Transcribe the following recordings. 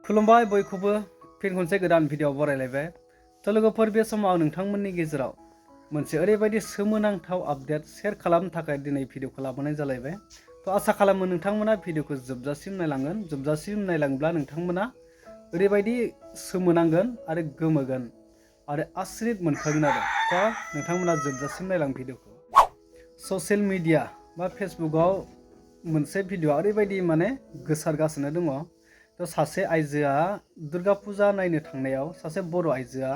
खुलुमबाय बयखौबो फिन खनसे गोदान भिडिअ बरायलायबाय। लोगोफोर बे समाव नोंथांमोननि गेजेराव मोनसे ओरैबायदि सोमोनांथाव आपडेट शेयार खालामनो थाखाय दिनै भिडिअखौ लाबोनाय जालायबाय। आसा खालामो नोंथांमोना भिडिअखौ जोबजासिम नायलांगोन। जोबजासिम नायलांब्ला नोंथांमोना ओरैबायदि सोमोनांगोन आरो गोमोगोन आरो आसरित मोनखागोन आरो। नोंथांमोना जोबजासिम नायलां भिडिअखौ। ससियेल मिडिया बा फेसबुकआव मोनसे भिडिअ ओरैबायदि गोसारगासिनो दङ। सासे आइजोआ दुर्गा पुजा नायनो थांनायाव सासे बर' आइजोआ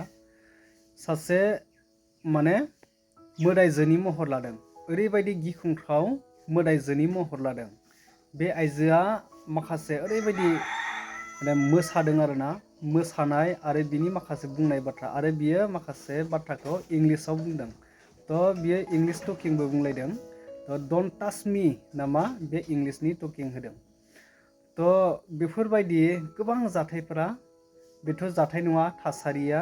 सासे मोदायजोनि महर लादों। ओरैबायदि गिख्रंथाव मोदायजोनि महर लादों। बे आइजोआ माखासे ओरैबायदि मोसादों आरोना, मोसानाय आरो बिनि माखासे बुंनाय बाथ्रा आरो बियो माखासे बाथ्राखौ इंलिसाव बुंदों। बियो इंलिश टकिंबो बुंलायदों। डन्ट टाच मी नामा बे इंलिशनि टकिं होदों। बेफोरबायदि गोबां जाथायफोरा बेथ' जाथाय नङा, थासारिया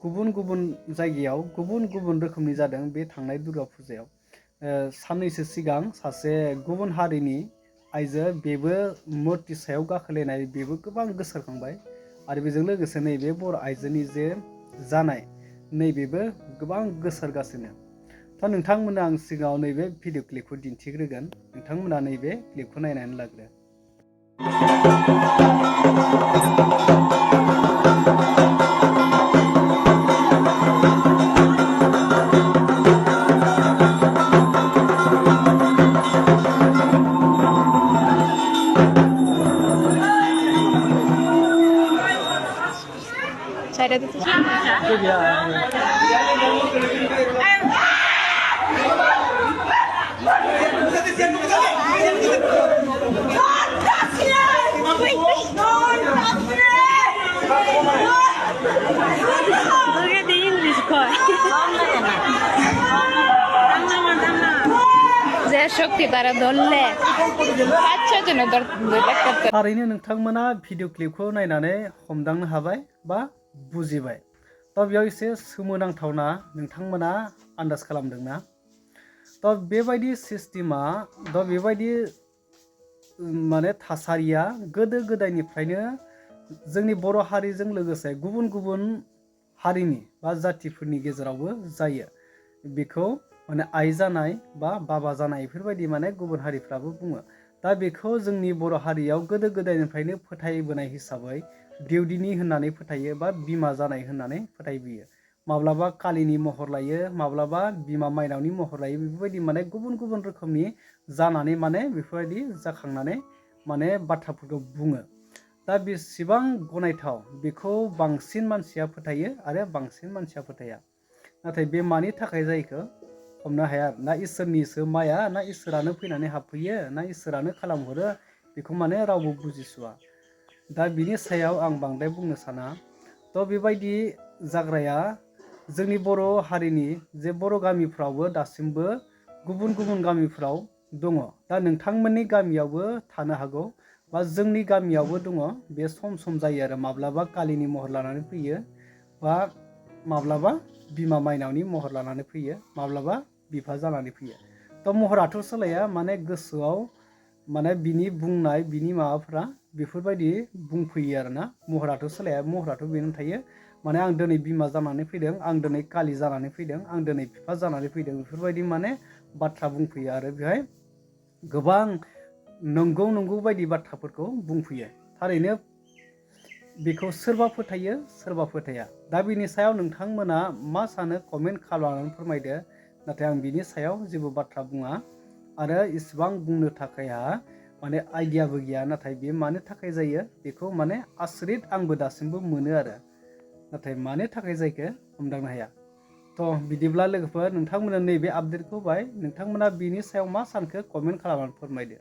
गुबुन गुबुन जायगायाव गुबुन गुबुन रोखोमनि जादों। बे थांनाय दुर्गा फुजायाव साननैसो सिगां सासे गुबुन हारिनि आइजो, बेबो मुर्ति सायाव गाखोलायनाय, बेबो गोबां गोसारखांबाय आरो बेजों लोगोसे नैबे बर' आइजोनि जे जानाय नैबेबो गोबां गोसारगासिनो। नोंथांमोना आं सिगाङाव नैबे भिडिअ क्लिपखौ दिन्थिग्रोगोन। नोंथांमोना नैबे क्लिपखौ नायनानै लाग्रो। Saya ada tuh. Look at the English boy. Saya शक्ति तारा दोल्ले. अच्छा जनो दोल्ले. थारैनो नोंथांमोना भिडिअ क्लिपखौ नायनानै हमदांनो हाबाय बा बुजिबाय। बेयाव एसे सोमोनांथावना नोंथांमोना आन्दाज खालामदोंना? बेबायदि सिस्टेमा बेबायदि थासारिया गोदो गोदायनिफ्रायनो जोंनि बर' हारिजों लोगोसे गुबुन गुबुन हारिनि बा जातिफोरनि गेजेरावबो जायो। बेखौ आइ जानाय बा बाबा जानाय बेफोरबायदि गुबुन हारिफ्राबो बुङो। बेखौ जोंनि बर' हारियाव गोदो गोदायनिफ्रायनो फोथायबोनाय हिसाबै देउदिनि होननानै फोथायो बा बिमा जानाय होननानै फोथायबोयो। माब्लाबा कालिनि महर लायो, माब्लाबा बिमा माइनावनि महर लायो। बेफोरबायदि गुबुन गुबुन रोखोमनि जानानै बेफोरबायदि जाखांनानै बाथ्राफोरखौ बुङो। बेसेबां गनायथाव बेखौ बांसिन मानसिया फोथायो आरो बांसिन मानसिया फोथाया। नाथाय बे मानि थाखाय जायखौ हमनो हाया। ना इसोरनिसो माया, ना इसोरानो फैनानै हाबफैयो, ना इसोरानो खालामहरो, बेखौ रावबो बुजिसुवा। बिनि सायाव आं बांद्राय बुंनो साना। बेबायदि जाग्राया जोंनि बर' हारिनि जे बर' गामिफ्रावबो दासिमबो गुबुन गुबुन गामिफ्राव दङ। नोंथांमोननि गामियावबो थानो हागौ बा जोंनि गामियावबो दङ। बे सम सम जायो आरो माब्लाबा कालिनि महर लानानै फैयो बा माब्लाबा बिमा माइनावनि महर लानानै फैयो, माब्लाबा बिफा जानानै फैयो। महराथ' सोलाया, गोसोआव बिनि बुंनाय बिनि माबाफ्रा बेफोरबायदि बुंफैयो आरोना। महराथ' सोलाया, महराथ' बेनो थायो। आं दिनै बिमा जानानै फैदों, आं दिनै कालि जानानै फैदों, आं दिनै बिफा जानानै फैदों, बेफोरबायदि बाथ्रा बुंफैयो आरो बेहाय गोबां नंगौ नंगौ बायदि बाथ्राफोरखौ बुंफैयो। थारैनो बेखौ सोरबा फोथायो, सोरबा फोथाया। बेनि सायाव नोंथांमोना मा सानो कमेन्ट खालामनानै फोरमायदो। नाथाय आं बिनि सायाव जेबो बाथ्रा बुङा आरो इसिबां बुंनो थाखायहा आइडियाबो गैया। नाथाय बे मानो थाखाय जायो बेखौ आसरित आंबो दासिमबो मोनो आरो। नाथाय मानो थाखाय जायखौ हमदांनो हाया। बिदिब्ला लोगोफोर, नोंथांमोना नैबे आपडेटखौ होबाय। नोंथांमोना बिनि सायाव मा सानखो कमेन्ट खालामनानै फोरमायदो।